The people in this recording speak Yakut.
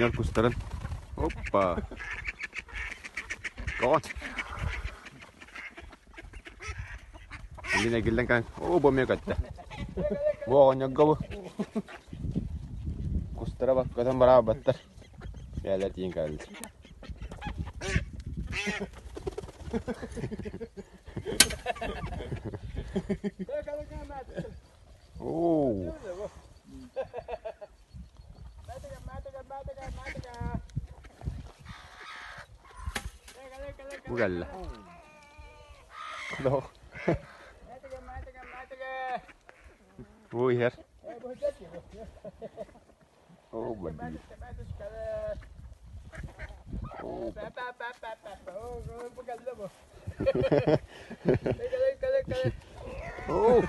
Оҕонньор кустарын Оппа! Көҕөн! Илин эргиллэн кэлэн, оо, бу эмиэ көттө. Бу оҕонньорго бу кустара көтөн бараабаттар. Бэйэлэр тиийэн кэлэллэр. Оо. Бу кэллэ. Бу иһэр. Оо, бандит. Оо. Оо.